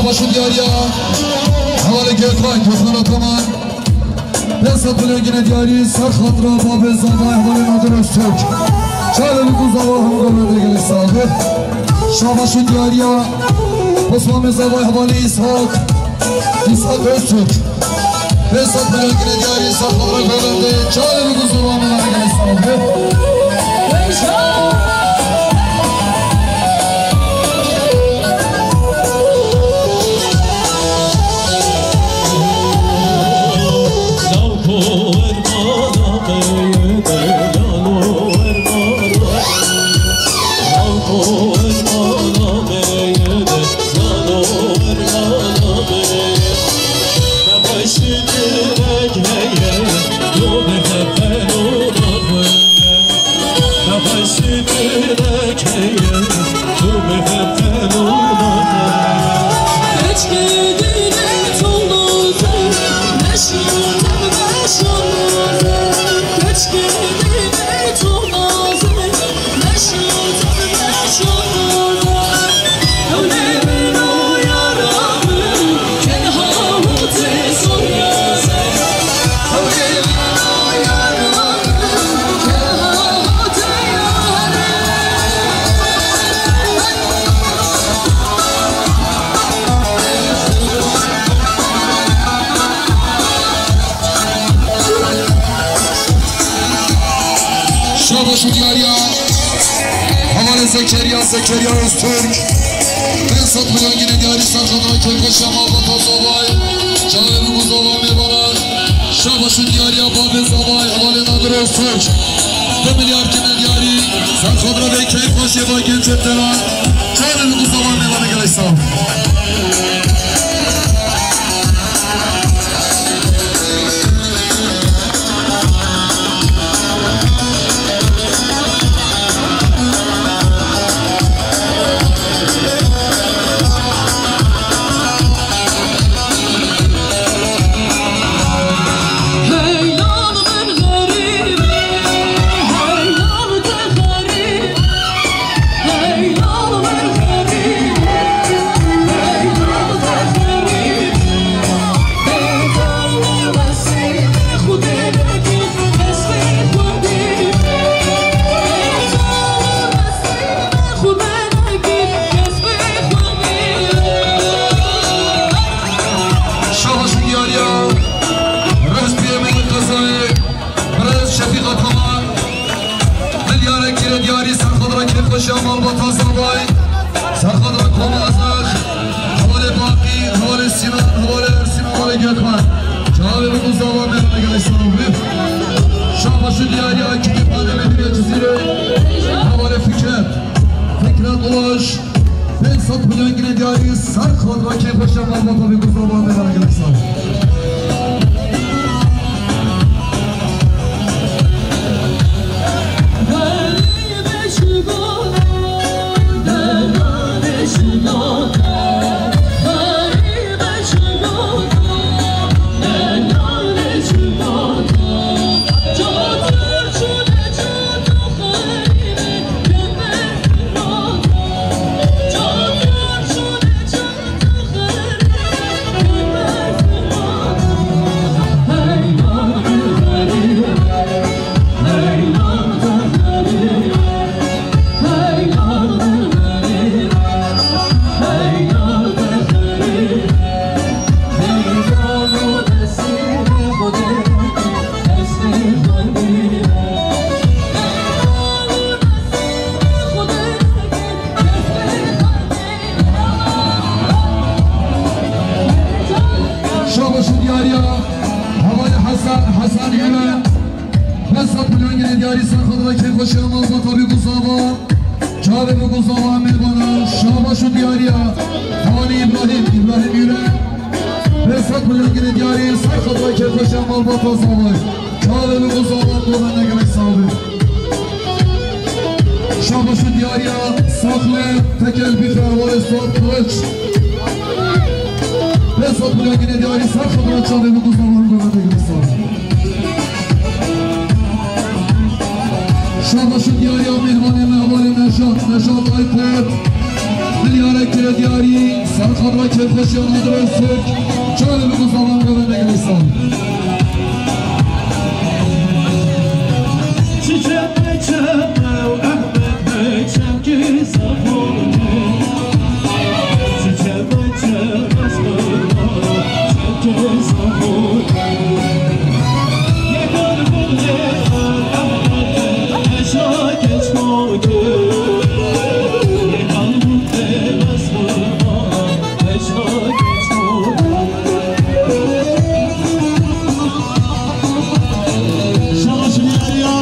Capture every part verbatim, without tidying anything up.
Şabaş û diyariya hevalê Gökhan, Gökhan Ataman. Pênc sed milyon gine diyarî ser xatira babê zavayê hevalê Nadir Öztürk. Çavê bi ku zava hemû gavên de gelek sağ be. Şabaş û diyariya Osman bê zavayê hevalê İshak, İshak Öztürk. Pênc sed milyon gine diyarî ser xatira gavên de. Çavê bi ku zava hemû gavên de gelek sağ be. Şabaş û diyariya hevalê Zekeriya, Zekeriya Öztürk. Pênc sed milyon gine diyarî ser xatira kêfxweşiya malbata zavayê. Çavê bi ku zava mêvana. Şabaş û diyariya babê zavayê hevalê Nadir Öztürk. Du milyar gine diyarî ser xatira vê kêfxweşiyê va gencê tera. Çavê bi ku zava mêvana, gelek sağ. Şabaş û diyariya Rehzbiyê Mehmet Qezayê, Birêz Şefîq Ataman. Milyarek gire diyarî ser xatira kêfxweşiya malbata zavayê. Ser xatira Koma Azaq. Hevalê Baqî, hevalê Sinan, hevalê Ersin, hevalê Gökhan. Çavê bi ku zava mêvana, gelek sağ be. Şabaş û diyariya Kîmî Bademê Diriya Cizîrê. Hevalê Fikret. Fikret Ulaş. Pênc sed milyon gine diyarî ser xatira kêfxweşiya malbata vê ku zava mêvana, gelek sağ be. Şabaş û diyariya hevalê Hasan, Hasan Güven. Pênc sed milyon gine diyarî ser xatira kêfxweşiya malbata vê ku zava. Çavê bi ku zava mêvana. Şabaş û diyariya hevalê İbrahim, İbrahim Güven. Pênc sed milyon gine diyarî ser xatira kêfxweşiya malbata zavayê. Çavê bi ku zava mêvana, gelek sağ be. Şabaş û diyariya Saxle Tekel Bîfe hevalê Suat Kılıç. Pênc sed milyon gine diyarî ser xatira çavê bi ku zava mêvana, gelek sağ be. Şabaş û diyariya mêvanê me hevalê Nejat, Nejat Aytep. Milyarek gire diyarî ser Kêfxweşiya Nadir Öztürk, çavê bikin sağlam, Xwedê negire sağ. Çiçek meçem ew Ehmed meçem ki zafol ki. Çiçek meçem ez qurban çem ki zafol ki. Yekan bul yekan Ehmed meşa geç bol ki. Yekan bul yekan ez qurban. Şabaşî diyarî ya.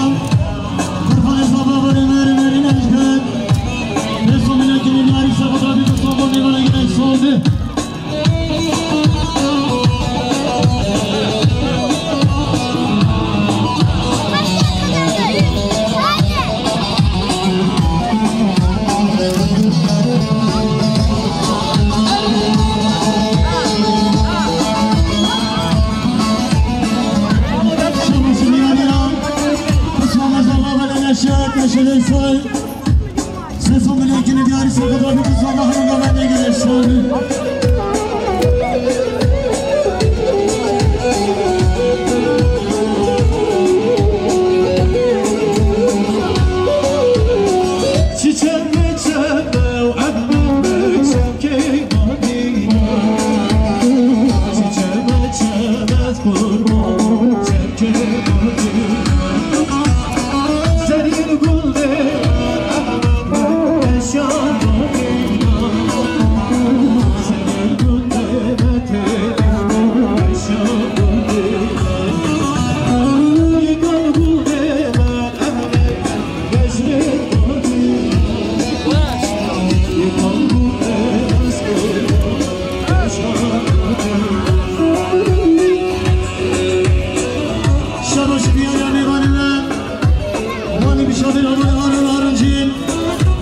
Qurbanê zava verê merê merê nejgir. Pêso milekî diyarî sefa rabî bi sava mêvana gelek soldi. Şabaşî diyarî ya mêvanê me. Wanî bi şadî ramanê anên arincîn.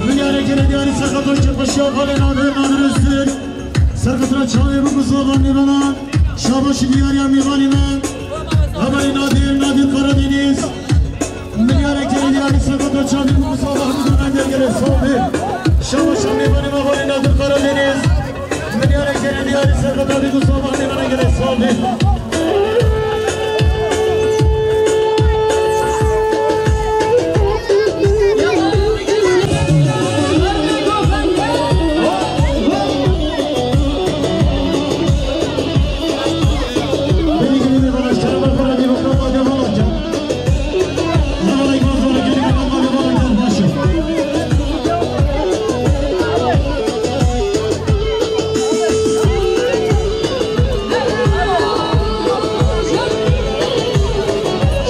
Milyarê gelê diyarî serqetan kêfxweşiya xalê Nadir, Nadir Öztürk. Serqetira çavê bû bi zava mêvana. Şabaşî diyarî ya mêvanê me. Hevalê Nadir, Nadir Karadeniz. Milyarê gelê diyarî serqeta çavê bû bi zava hemû dûrendê gelê sopê. Şabaşa mêvanê me hevalê Nadir Karadeniz. Milyarê gelê diyarî serqeta bî bi zava hemû dûrendê gelê sopê.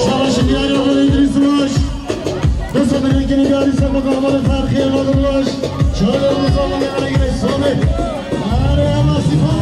Şabaşî diyarî oğlum İdris Baş. Desa bi rengînî diyarî ser bi damadê Ferxî Emanullaş. Çavê Musa Mehmet Reis Sabit. Are ama sipa.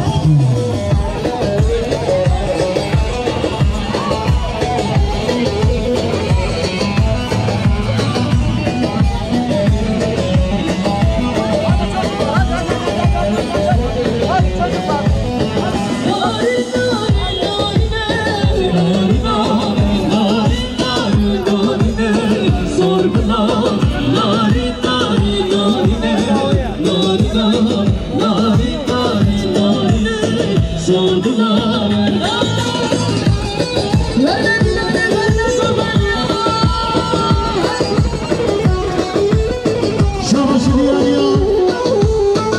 Şabaşî diyarî ya.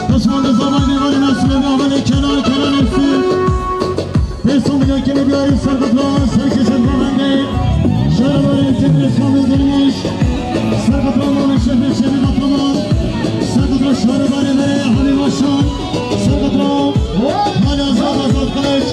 Pismandê zava mêvanê me Silêman Amelê Kenan, Kenan Öztürk. Pêso milekînê diyarî serqetran, serkêşên ravendê. Şarebarê Tedrîs Kamil Dirmîş. Serqetran Mehmet Şefî Şefî Ataman. Serqetran şarebarê Merê Halî Başan. Serqetran Mali Azad Azad Kılıç.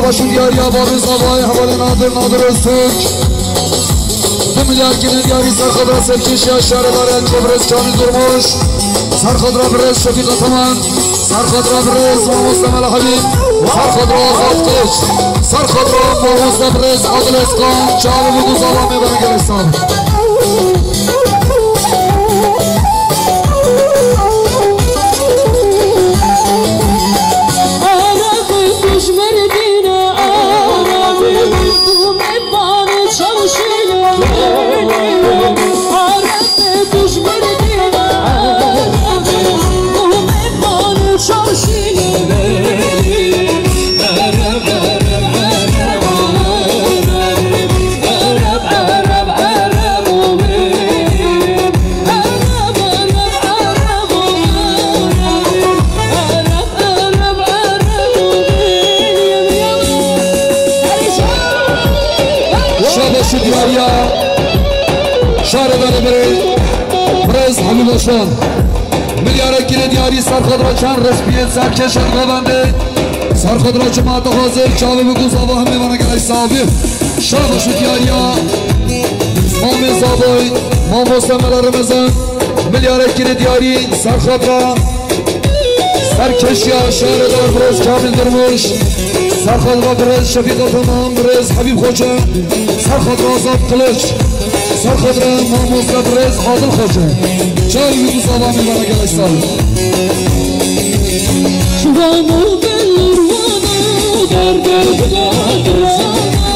Baş û diyariya Babê Zavayê hevalê Nadir, Nadir Öztürk. Du milyar kirin diyarî serxadra serkêşiya şaredarê Elçê birêz Kamîl Durmuş. Serxadra birêz Şefîq Ataman. Serxadra birêz Mamoste Mela Habîb. Serxadra Azad Kılıç. Serxadra Mamoste birêz Adil Özkan. Çavê bû ku zava mêvana gelek sağ. Şabaş û diyariya şaredarê birê, birêz Habîb Osman. Milyarek kirin diyarî serxadra çend respiyên serkêşên govendê. Serxadra cemaata hazir, çavê bû ku zava hemê vana gelek sağ bî. Şabaş û diyariya Mamê Zavay, Mamoste Mela Remezan. Milyarek kirin diyarî serxadra serkêşiya şaredar birêz Kamîl Durmuş, serxadra birêz Şefîq Ataman, birêz Habîb Xoce, serxadra Azad Kılıç, serxadra mamoste birêz Adil Xoce. Çavê bû ku zava mêvana gelek sağ. Şivano belur vano derdê bila girana,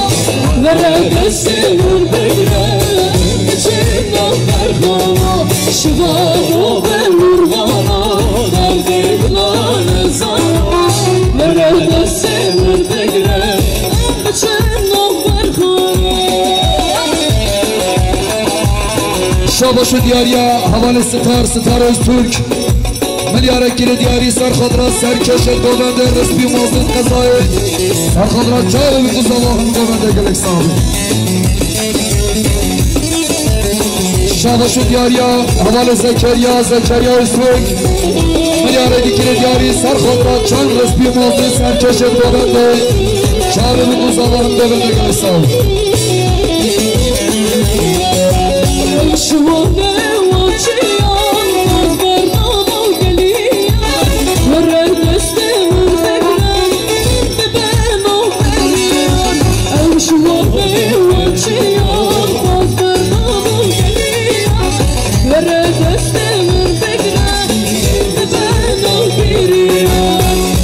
vere destê min bigre, biçim navber xana. Şivano belur vano derdê bila nezana, vere destê min bigre, biçim navber xana. Şabaş û diyariya hevalê Sitar, Sitar Öztürk. Milyarek kirin diyarî serxadra serkêşên govendê respî mazlûm qezayê. Serxadra çavê bû ku zava hemê govendê gelek sağ bî. Şabaş û diyariya hevalê Zekeriya, Zekeriya Öztürk. Milyarek kirin diyarî serxadra çend respî mazlûm serkêşên govendê. Çavê bû ku zava hemê govendê gelek sağ bî.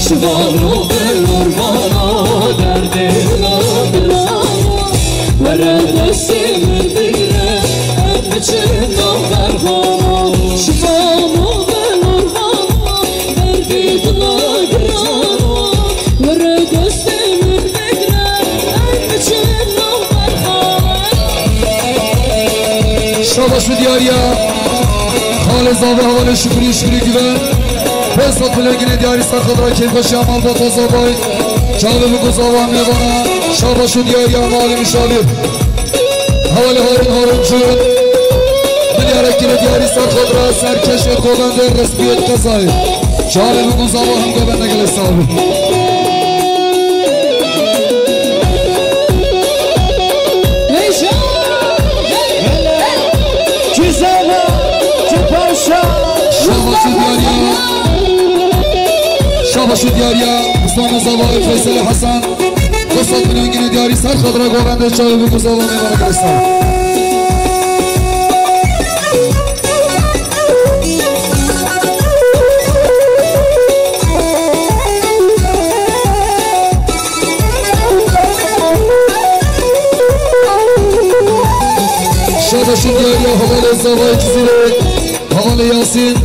Şivano belor vano derdê bila bila, were destê min bigre, em biçin navber xana. Şivano belor vano derdê bila girana, were destê min bigre, em biçin navber xana. Şabaş û diyariya xalê Zava hevalê Şukrî, Şukrî Güven. Pênc sed milyon ginê diyarî serxadra kêfxweşiya malbata Zavay. Çavê bû ku zava mêvana. Şabaş û diyariya malê muşavîr. Hevalê Harun Haruncu. Milyarek kirin diyarî serxadra serkêşê govendê respiyên qezayê. Çavê bû ku zava hemê govendê gelek sağ bî. Şabaş û diyariya. Şabaş û diyariya. Ustamê Zavayê Feyselê Hesen. Du sed milyon ginê diyarî serxadra govendê, çavê bû ku zava mêvana gelek sağ. Şabaş û diyariya hevalê Zavayê Cizîrê, hevalê Yasîn,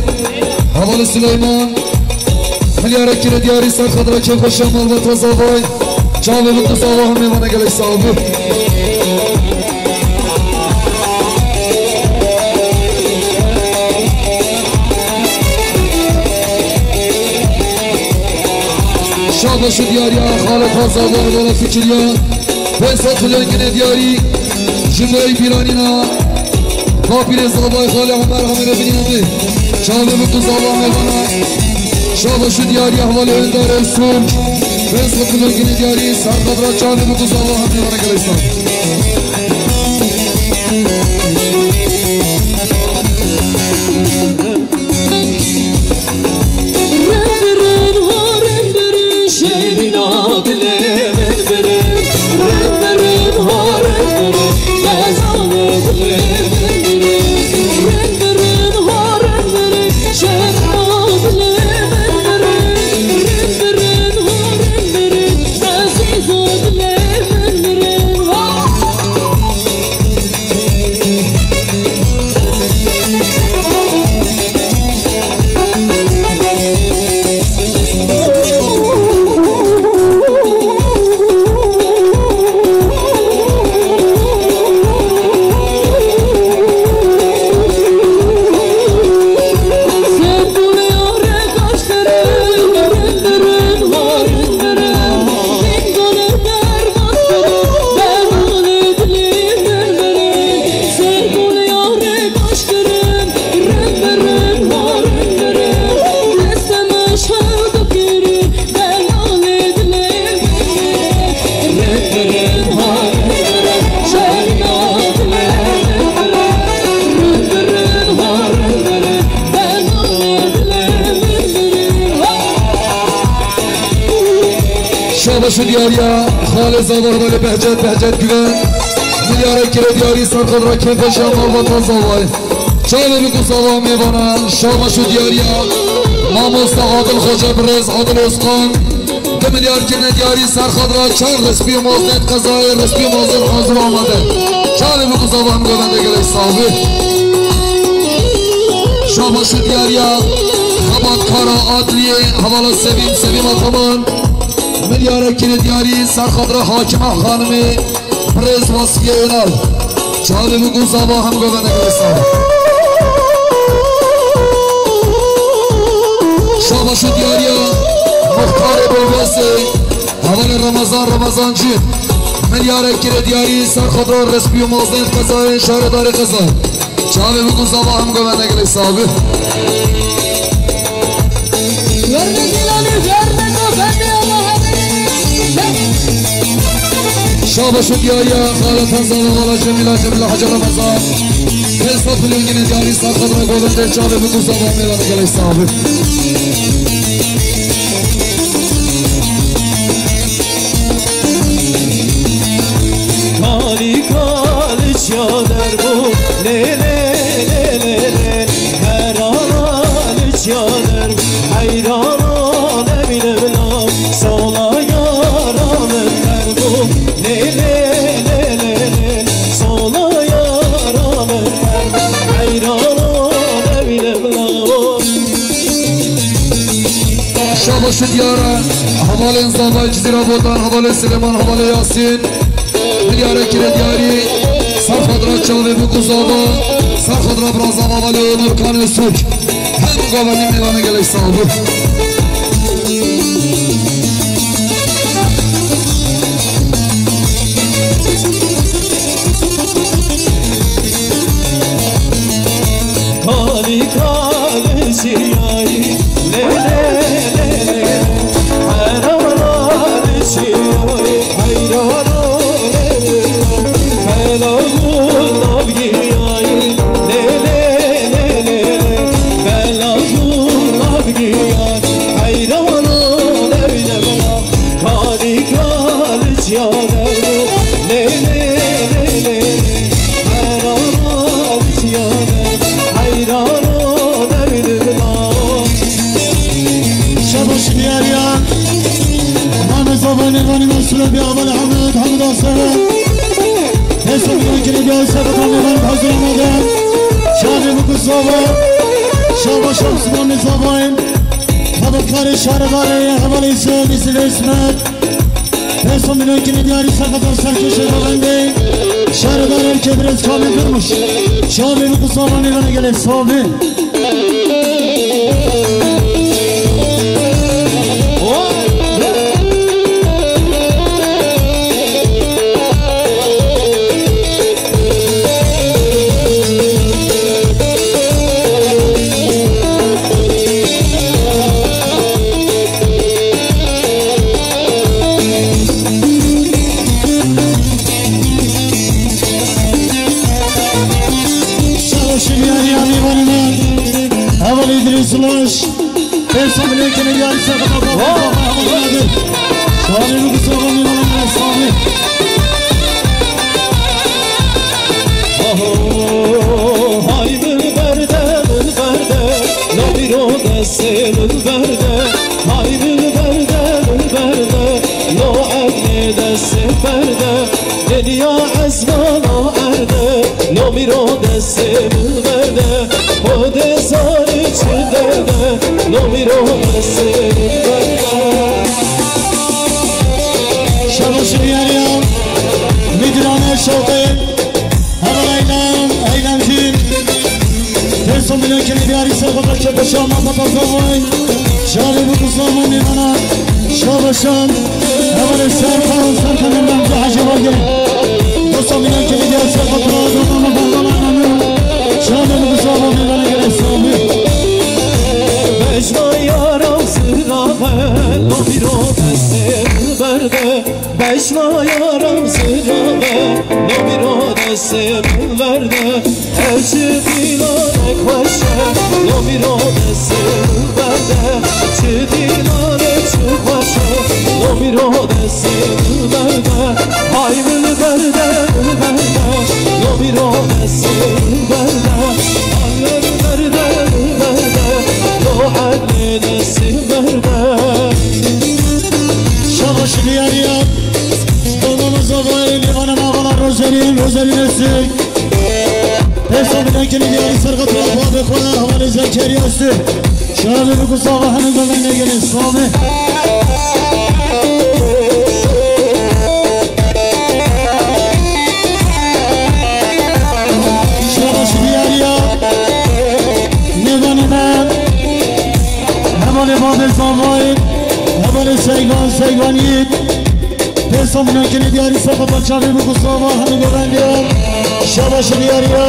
hevalê Sileyman. Milyarek kirin diyarî serxadra kêfxweşiya malbata Zavay. Çavê bû ku zava hemê mêvana gelek sağ bî. Şabaş û diyariya xalê xwe Zavay, wala fikiriya. Pênc sed milyon ginê diyarî ji bo bîranîna bapîrê Zavay xalê Omer Amirê Binyamin. Çavê bû ku zava mêvana. Şabaş û diyariya hevalê Ündarê Sûr. Rêz û kulingînê diyarî ser xwe re çavê bûk û zava hemî vana gelek sal. Şabaş û diyariya xalê zava hevalê Behcet, Behcet Güven. Milyara kire diyarî ser xwe re kêfeşa malbata zavayê. Çavê bûk û zava mêvana, şabaş û diyariya mamosta Adil Xoca, birêz Adil Özkan. Du milyar kirine diyarî ser xwe re çar rispî û mazlêt qezayê, rispî û mazlêt hazir amade. Çavê bûk û zava hemî govende gelek sal bî. Şabaş û diyariya xebatkara adliyê hevala Sevîm, Sevîm Ataman. Milyara kirine diyarî ser xwe re Hakime Xanimê. Birêz Wasfiye Ünal. Çavê bûk û zava hemî govende gelek sal. Şabaş û diyariya muxtarê Bolbesê, hevalê Ramazan Ramazancî. Milyara kire diyarî ser xwe re rispî û mazlêt qezayê, şaredarê qezayê. Çavê bûk û zava hemî govende gelek sal bî. Şabaş û diyariya xaleta zava hevala Cemîla, Cemîla Hacı Ramazan. Pênc sed milyon yine diyarî ser xwe re govende, çavê bûk û zava mêvana gelek sal bî. Kalî kalî çader bû, lê lê lê lê lê. Her ana li çader bû, heyrana nebînim law. Sola yara min ter bû, lê lê lê lê lê. Sola yara min ter bû, heyrana nebînim law. Şabaş û diyara hevalên zavayê Cizîra Botan, hevalê Silêman, hevalê Yasîn. Milyara kire diyarî ser xwe re çavê bûk û zava, ser xwe re bira zava hevalê Onur Kanê Sûk. Hemû gavanî mêvana gelek sal bî. Kalî kalî çiyayî, lê lê lê lê. Herana li çiyayî, heyrana lê lê lê. Fela û navgiyayî, lê lê lê lê lê. Fela û navgiyayî, heyrana lê lê lê. Kalî kalî çiya derbo, lê lê lê lê lê. Herana çiya derbo, heyrana derdê dila. Şabaş diyariya. Mame Zava nêvanî Mesûlê bî, hevalê Hemed, Hemed Asebe. Hesabî kirê bî, Asebe nêvanî hazir amade. Çavê bûk û zava. Şabaş Osmanê Zavayê. Xebatkarê şaredarê hevalê Îsmaîl Îsmet. Pênc sed milyon kîlî diyarî ser xwe re serkêşê govendê. Şaredar erkê birêz Kamîl Durmuş. Çavê bûk û zava mêvana gelek sal bî. Şahin Gusava, Mîvana Eslamî. Aho, hay min berde, min berde, lo mîro destê min berde, hay min berde, min berde, lo erdê destê berde, dinya ezmana erde, lo mîro destê min berde, xwedê zanî çi derde, lo mîro destê min berde. Şabaş diyariya, Midranê şewqê, heval eylem, eylemcî. Pêso milyonkî diyarî ser xwe veke, peşa ma papa zavay. Şarê bi kuzama mîvana, şabaşan. Hevalê ser xwe, ser xwe mîvan, hecî vagirê. Dosta milyonkî diyarî ser xwe, pira zama ma papa zavay. Şarê bi kuzama mîvana gere sami. Bejna yaram zirave, lo mîro destê berde. Bejna yaram zirave, lo mîro destê min berde. Her çi dîlanek xweş e, lo mîro destê min berde. Çi dîlanek çi xweş e, lo mîro destê min berde. Hay min berde, min berde, lo mîro destê min berde. Hay min berde, min berde, lo erdê destê min berde. Şabaş diyariya. Babamız olayı, Livan'ın havalar Rozerin, Rozerin Öztürk. Pêso milyonkî diyarî ser xwe, papa bi xwe, hevalê Zekeriya Öztürk. Şahin Gusava, hanım babam ne gelin, Sami. Şabaş diyariya. Mîvanê me. Hevalê babê Zavayê. Hevalê Seygan, Seygan Yiğit. Pêso milyonkî diyarî ser xwe, çavê bi kuzava hemî govendiyan. Şabaş diyariya.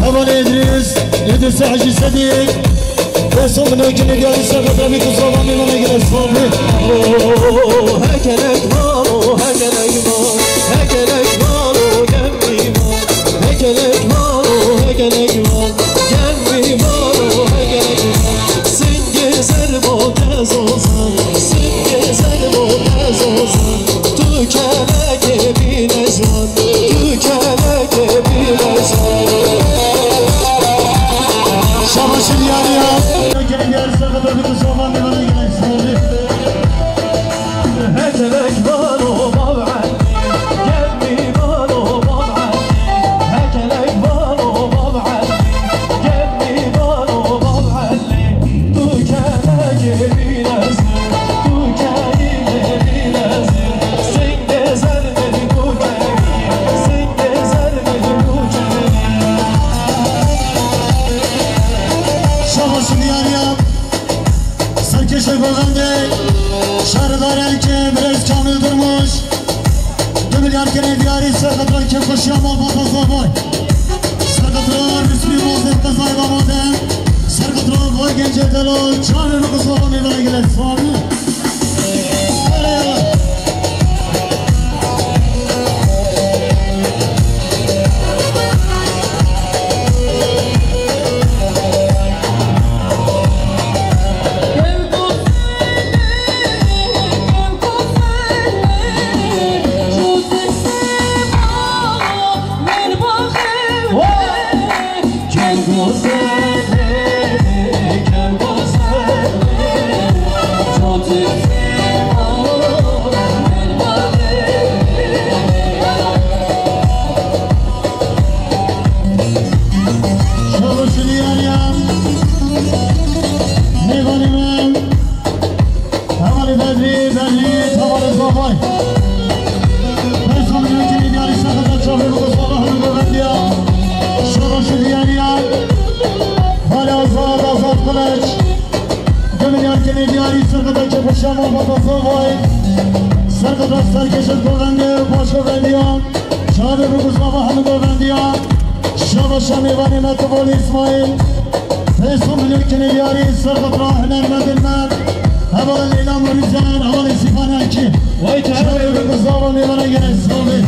Hevalê Îdrîs, Îdrîs Hecî Sedî. Pêso milyonkî diyarî ser xwe, bi kuzava mîvana gere sami. Oh, hekelek mano, hekelek mano, hekelek mano, gem mîvan. Hekelek mano, hekelek mano, gem mîvan, hekelek mano. Singê zer bo te zozan, singê zer bo te zozan. Tu kelekê bîne ciwan, tu kelekê bîne ciwan. Şabaş diyariya. Hekelek mano, bab Elî, gem mîvan o, bab Elî. Hekelek mano, bab Elî, gem mîvan o, bab Elî. Tu kelekê bîne zir, tu kelekê bîne zir. Singê zer min tu kelî, singê zer min tu kelî. Şabaş diyariya. Serkêşê govendê, şaredarê Elkê, birêz Kamil Durmuş. Du milyar kenê diyarî serqetra kêfxweşiya malbata Zavay. Serqetra resmî Rozê qezayê Bamade. Serqetra vay gencê delal, çavê min qizava mêvana gele Zavay. Şabaş diyariya. Mêvanê me. Hevalê Bedrî, Bedrî, hevalê Zavay. Pêso milyonkî diyarî serqeta çavê bi kuzava hemî govendiya. Şabaş diyariya. Hevalê Azad, Azad Kılıç. Du milyar kenê diyarî serqeta kêfxweşiya malbata Zavay. Serqeta serkêşê govendê, baş govendiya. Çavê bi kuzava hemî govendiya. Şabaşa mêvanê me Tivolî Îsmaîl. Pêso milyonkî diyarî serqeta hunermendên me. Hevalê Leyla Morîzer, hevalê Sîfan Elkî. Vay çavê bi kuzava mêvana gele Îsmaîl.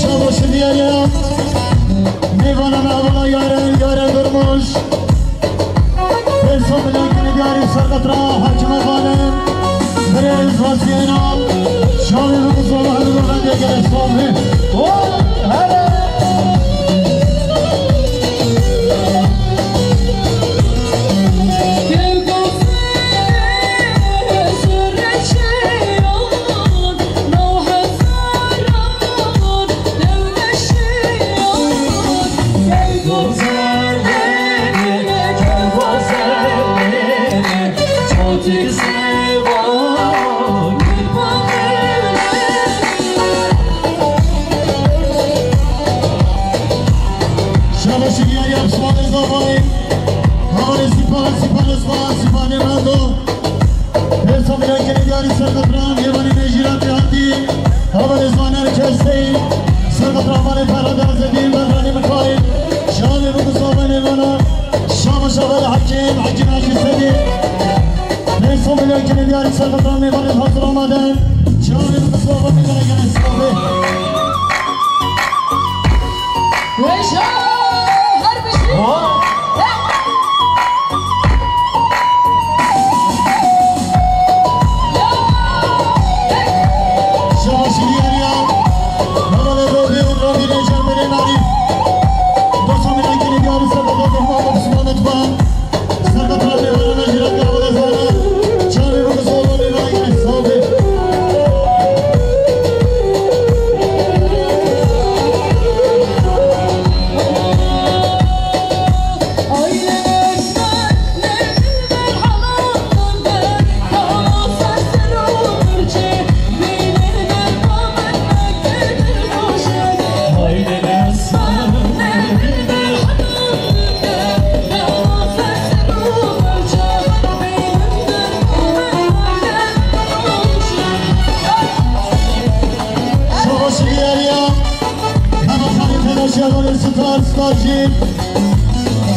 Şabaş diyarî. Her kime xanim, birêz Hosêna, şavê min bi zor hemî gor bendê gelek sal be. Oh, hele! Şabaşî diyarî Osmanê Zavayê. Havalê Sîpa, Sîpa Osman, Sîpanê Mendo. Pêsa milekinê diyarî Serkapra, mêvanê me jî re tê hatî. Havalê Zwaner Kesteyî, Serkapra Havalê Ferhad Azedîn, Bedranê Mikaîl. Şabanê Bûk û Zavanê vana. Şabaş Havalê Hekîm, Hekîm Hecî Sedî. Pêsa milekinê diyarî Serkapra, mêvanê hazir amade. Şabanê Bûk û Zavanê vana gene sabê. Weşa her bişî. Şabaşî diyarî ya. Hevalê Robî, Robî Necar Belê Narî. Dosan milekinê diyarî Serkapra Dohma Osman Utman. Serkapra Lêvara Mejîra Kahve Zana. Çavê Bûk û Zavanê vana gene sabê. Şabaşî diyarî ya. Hema xalî telaşî ya, Star, Star jî.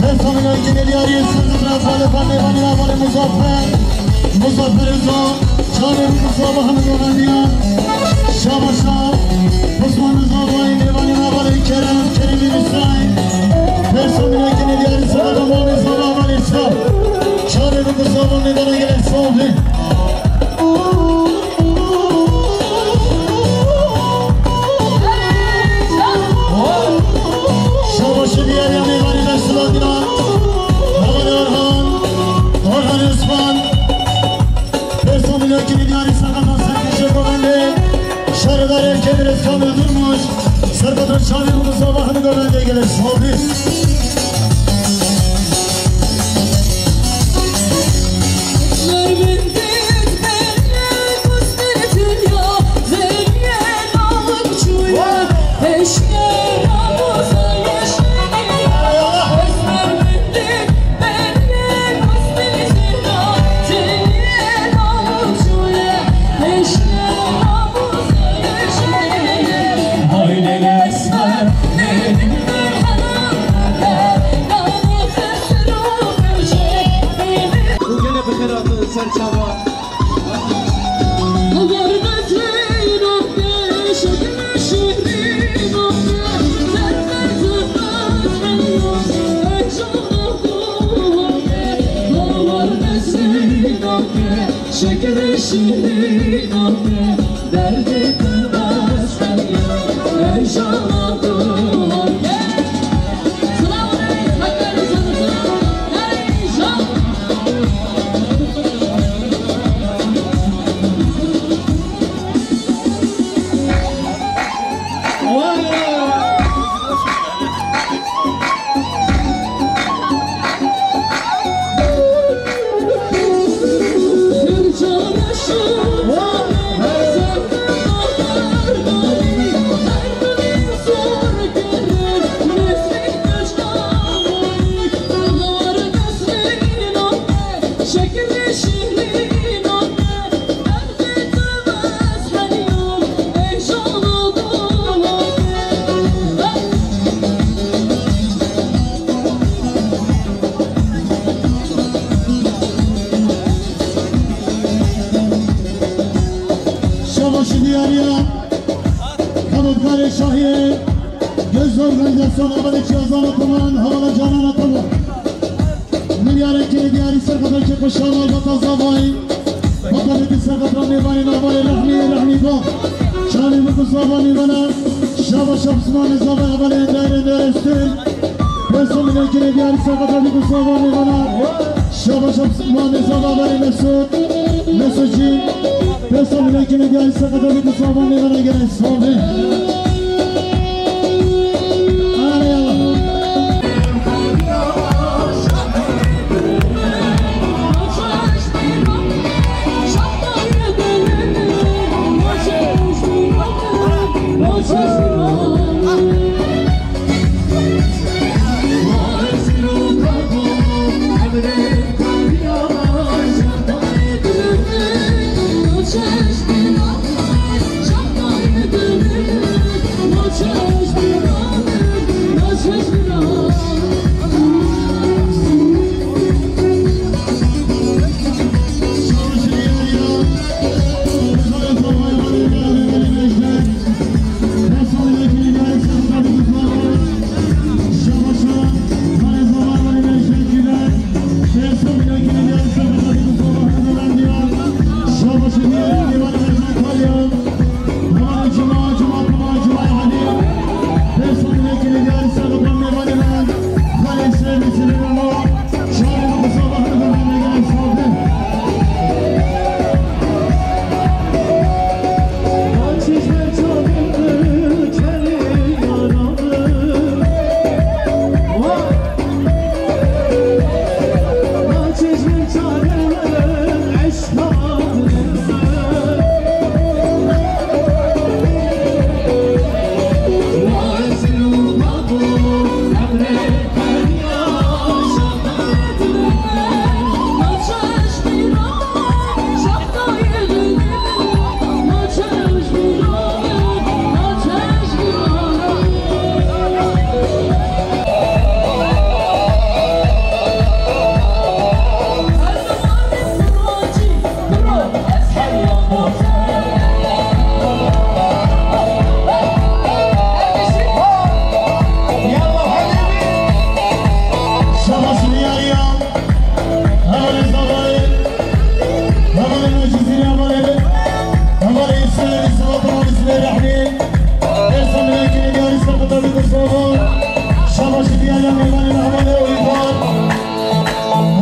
Pêsa milekinê diyarî Sirdir Rafale Fane Vanî Rafale Muzaffer. Muzaffer Reza. Çavê Reza Muhammed Oraniya. Şabaşa. Osman Reza Bayî Mêvanî Rafale Kerem. Keremî Rîsay. Pêsa milekinê diyarî Sirdir Reza Rafale Reza. Çavê Reza Muhammed Oraniya. Şabaşî diyarî ya mêvanî Beşdila Dilan, Hevalê Orhan, Orhan Osman, Pêsa milekinê diyarî Serkapra Serkêşê Govendê, şaredarê êrkê birêz Kamil Durmuş, Serkapra Çavê Bûk û Zava hemî Govendê gelek sabê. Û gele bi xêr hatin ser çava. Şeker şirin derdê bilmez. Şabaşî diyarî ya xebatkarê şahiyê, göz organizasyon, hevalê Çiyazan Ataman, hevala Canan Ataman. Diyarê kê diyarî serqeta kê xweşa malbata zavayî. Bata bêtî serqeta mêvanê navayê rehmî, rehmî ba. Çavê min ku zava mêvana. Şaba şab zimanê zava hevalê endayê endayê stûr. Pêso milekî diyarî serqeta bî ku zava mêvana. Şaba şab zimanê zava hevalê Mesûd. Mesûd jî. Pêso milekî diyarî serqeta bî ku zava mêvana gelek sağ olun. Hadi yallah.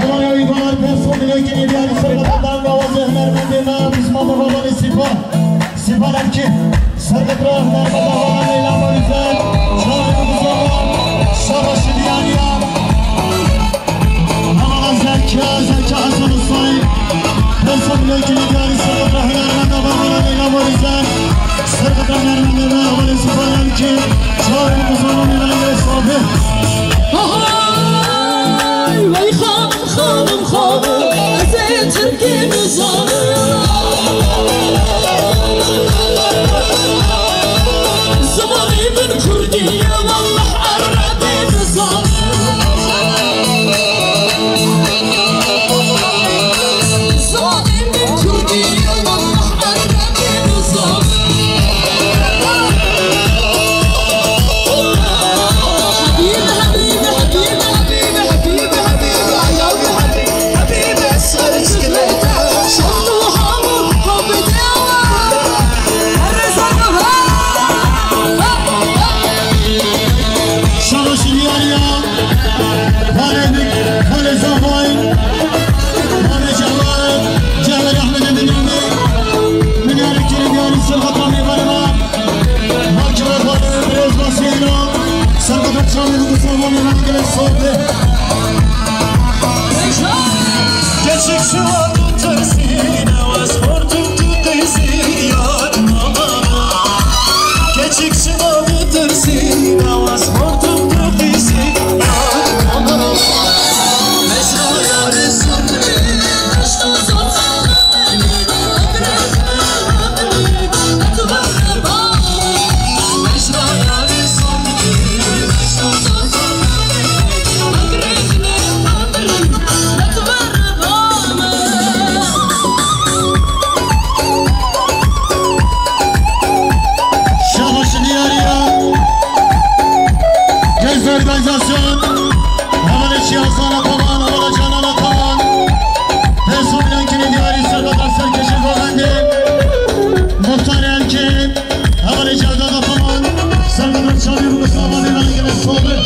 Hevalê Uygar, personelê yekînê diyarî serqeta dengawazê hunermendê me, Mismata Babanê Sîpa, Sîpa Levkî, serqeta hunermenda Hava Leyla Morîze, çavê min bizava, şabaşî diyariya. Hevala Zerkiya, Zerkiya Hasan Ustayî, personelê yekînê diyarî serqeta hunermenda Hava Leyla Morîze, serqeta hunermendê me, Hevalê Sîpa Levkî, çavê min bizava, mêvanê gelek safî. Hay, wey xanim, xanim, xanim, ez ê tirkî nizanim. Zimanê min kurdî ye, wallah erebî nizanim. Zimanê min kurdî ye, wallah erebî nizanim. Şabaş diyariya. Valê dik, valê zavay, valê cevay, cevay Ahmedê Dinyamê. Minyarê kîrê diyarî serqeta mêvanê me. Makî ve valê birêz Basî Îran. Serqeta çavê min ku zava mêvanê gelek safî. Geçik şu adı tersine, vaz hortum tu kızı yar. Geçik şina bitirsin, awaz hortum tu qîsî. Şabaş diyariya. Gez organizasyon. Hevalê Şiya Zana Baban, hevala Canan Sabine kirê diyarî serkata serkeşê govendê. Muxtarê Elkê, hevalê Cevdada Faman, serkata çavî û samanê lan gelek sobe.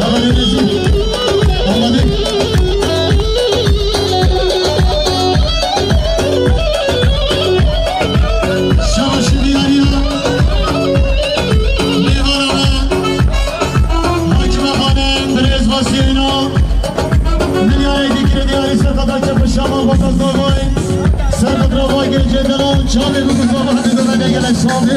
Hevalê Nezî, Amadê. Şabaşi diyariya. Mêvana me. Hakime Xanim, birêz Basîno. Milyarê dîkirê diyarî serkata çepişama Bataz Davay. Serkata Davay geleceğe delo. Çavê bikuzama hadi döne gelek sabi.